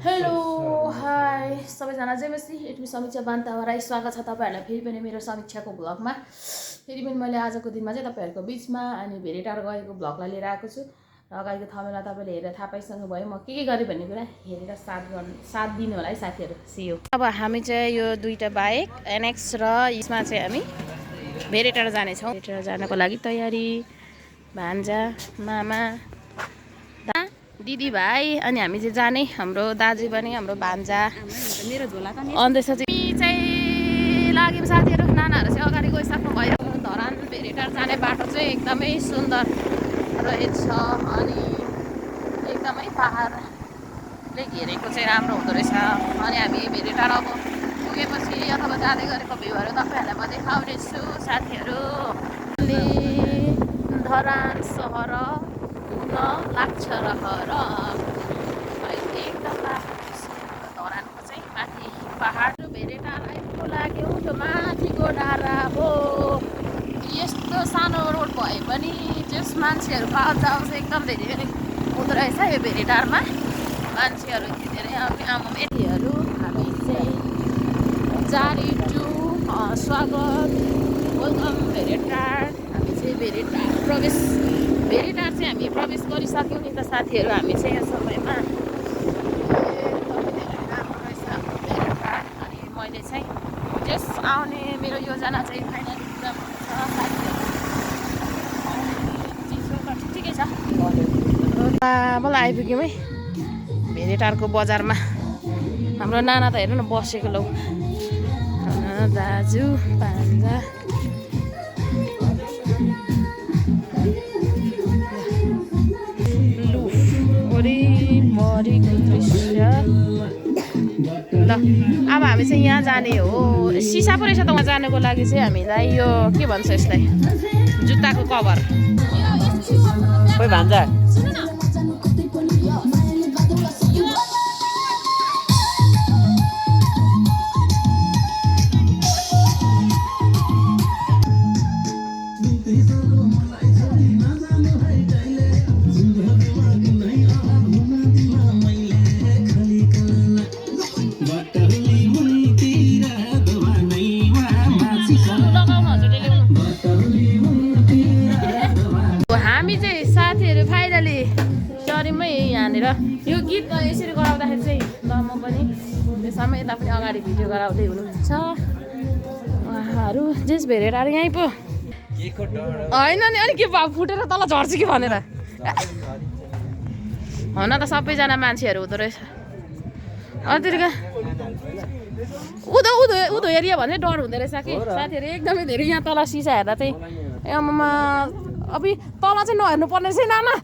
Hello hi सबैजना जेमेसी इटमी समीक्षा बान्तावाराई स्वागत छ तपाईहरुलाई फेरि पनि मेरो समीक्षाको भ्लगमा। फेरि पनि मैले आजको दिनमा चाहिँ तपाईहरुको बीचमा अनि भेरेटार गएको भ्लगलाई लिएर आएको छु। र अगाडिको थमेला तपाईले हेरेर थाहा पाइसक्नु भयो म के गरे भन्ने कुरा हेरेर साथ दिनु होला है साथीहरु। See you. अब हामी चाहिँ यो दुईटा बाइक एनएक्स र यसमा चाहिँ हामी भेरेटार जाने छौं। भेरेटार जानको लागि तयारी भान्जा मामा दिदी भाइ अनि हामी चाहिँ जाने हाम्रो दाजु पनि हाम्रो भान्जा मेरो झोला त अन्देछ चाहिँ लाग्यो साथीहरु। नानाहरु चाहिँ अगाडि गइसक्नु भयो। धरान भेरेटार जाने बाटो चाहिँ एकदमै सुन्दर रहेछ अनि एकदमै पहाडले घेरेको चाहिँ राम्रो हुँदो रहेछ। अनि हामी भेरेटार अब पुगेपछि अथवा जाँदै गरेको भ्यूहरु तपाईहरुलाई म देखाउने छु साथीहरु। धरान सहर लाग्छ रहर एकदम धरानको चाहिँ माथि पहाड भेरेटार आइपुग्नु लाग्यो। त्यो माथिको डाँडा हो। यस्तो सानो रोड भए पनि जस मान्छेहरू पार जाओस् एकदम धेरै हुँदो रहेछ यो भेरेटारमा। मान्छेहरू धेरै आमामेटीहरू हामी चाहिँ जारी टु स्वागत वेलकम भेरेटार। हामी चाहिँ भेरेटार चाहिँ हामी प्रवेश गरिसक्यौँ नि त साथीहरु। हामी चाहिँ यो समयमा अनि मैले चाहिँ जस आउने मेरो योजना चाहिँ फाइनली पुरा भएको छ साथीहरु। ठिकै छ मलाई आइपुग्यौँ है भेरेटारको बजारमा। हाम्रो नाना त हेर्नु न बसेको लौ दाजु भान्जा मरीको दृश्य ल। अब हामी चाहिँ यहाँ जाने हो। सिसा पो रहेछ त वहाँ जानको लागि चाहिँ हामीलाई यो के भन्छ यसलाई जुत्ताको कभर। खोइ भान्जा हामी चाहिँ साथीहरु फाइनली शरीरमै यहाँनिर यो गीत यसरी गराउँदाखेरि चाहिँ ल म पनि त्यसमा यता पनि अगाडि भिडियो गराउँदै हुनुहुन्छ उहाँहरू जेस भेरेटार यहीँ पो होइन नि। अनि के भयो फुटेर तल झर्छ कि भनेर हुन त सबैजना मान्छेहरू हुँदो रहेछ। अतिरिक उधो एरिया भने डर हुँदो रहेछ कि साथीहरु। एकदमै धेरै यहाँ तल सिसा हेर्दा चाहिँ आमामा अब तल चाहिँ नहेर्नु पर्ने चाहिँ नाना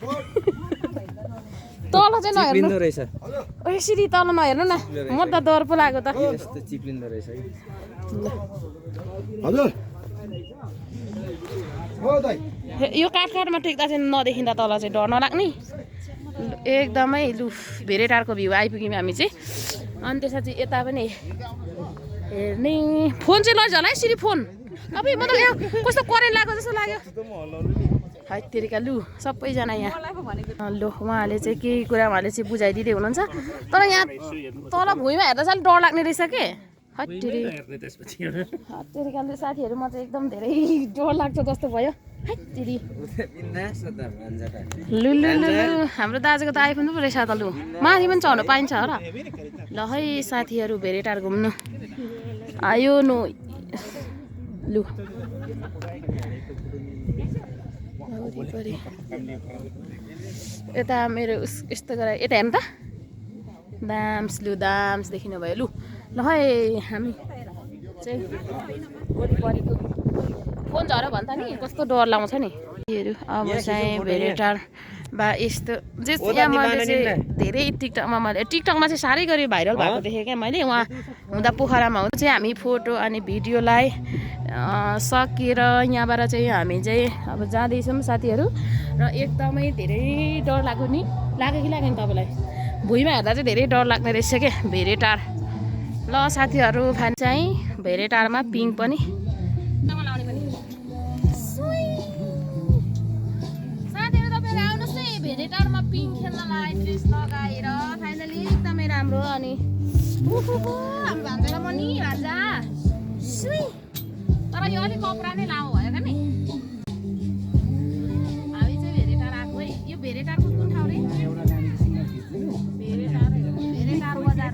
तल चाहिँ नहेर्नु रहेछ। यसरी तल नहेर्नु न म त डर पो लाग्यो त। यस्तो चिप्लिँदो रहेछ हजुर यो काठमा टेक्दा चाहिँ नदेखिँदा तल चाहिँ डर नलाग्ने एकदमै लु भेरेटारको भ्यू आइपुग्यौँ हामी चाहिँ। अनि त्यसपछि यता पनि हेर्ने फोन चाहिँ लैजाऊ होला है सिरी फोन। अब मतलब कस्तो करेन्ट लाग्यो जस्तो लाग्यो है तेरिका। लु सबैजना यहाँ लु उहाँले चाहिँ केही कुरा उहाँले चाहिँ बुझाइदिँदै हुनुहुन्छ। तर यहाँ तल भुइँमा हेर्दा चाहिँ डर लाग्ने रहेछ के तेरिकाले साथीहरू। म चाहिँ एकदम धेरै डर लाग्छ जस्तो भयो है तेरि। लु लु लु लु हाम्रो दाजुको त आइफोन पो रहेछ त। लु माथि पनि चढ्नु पाइन्छ र ल है साथीहरू भेरेटार घुम्नु आयो नो लु। यता मेरो यस्तो गरा यता हेर्नु त दाम्स लु दाम्स देखिनु भयो। लु ल है हामी चाहिँ वरिपरिको फोन झऱ्यो भन्छ नि कस्तो डर लाउँछ नि। अब चाहिँ भेरेटार बा यस्तो जे यहाँ मैले चाहिँ धेरै टिकटकमा चाहिँ साह्रै गरी भाइरल भएको देखेँ क्या मैले। उहाँ हुँदा पोखरामा हुँदा चाहिँ हामी फोटो अनि भिडियोलाई सकेर यहाँबाट चाहिँ हामी चाहिँ अब जाँदैछौँ साथीहरू। र एकदमै धेरै डर लाग्यो नि लाग्यो कि लाग्यो नि तपाईँलाई? भुइँमा हेर्दा चाहिँ धेरै डर लाग्ने रहेछ क्या भेरेटार। ल साथीहरू फ्यान चाहिँ भेरेटारमा पिङ पनि साथीहरू तपाईँहरू आउनुहोस् है भेरेटारमा पिङ खेल्नलाई ड्रेस लगाएर फाइनली एकदमै राम्रो अनि उहुहु, हाम्रो भान्जालाई म नि भान्जा सुई तर यो अलिक कपडा नै लामो भयो क्या नि हामी चाहिँ भेरेटार आएको है यो भेरेटारको कुन ठाउँ रे भेरेटार बजार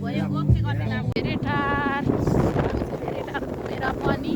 भयो ओके कति भेरेटार घुमेर पनि